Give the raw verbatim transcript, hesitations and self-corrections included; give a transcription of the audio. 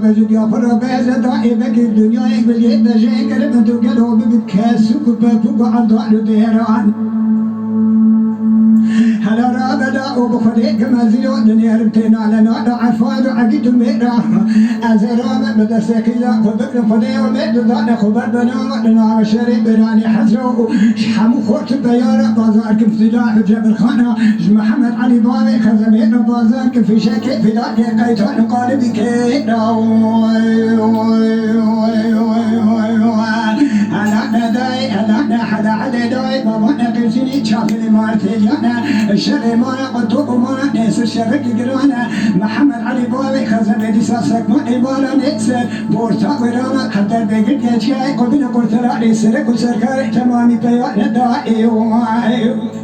Vecid ya pir beze da ê vekî dinyayê guliyê dejê gerib tu gelo bibit kesûk û pepûk û erdal û dêran. Hela rabe da û bi Xwedê ki mezî yo dinêrim têna lena da efad û egît û mêra. Ez ê rabe bi destê qîza xwe bibrim Xwedê û mêr dudane xwe ber bena di nava şerê beranê hezra û ji hemû xort û peyara bazar kim fîda û cebilxana ji Mihemed Elî bavê xezemê re bazar kim fîşekê fîdakê qeytan û qalibî kêra. Helane dayê, helane, hele hele dayê, babane qircînî çapilî martêliyane, şerê mara qutû û mara nêsir şerekî girane, Mihemed Elî bavê xezemê dîsa sekmanê mara nêsir, borta wêrana qeder bêgir geçiyayê, qubîne qurtelarê serek û serkarê temamî peyane dayê.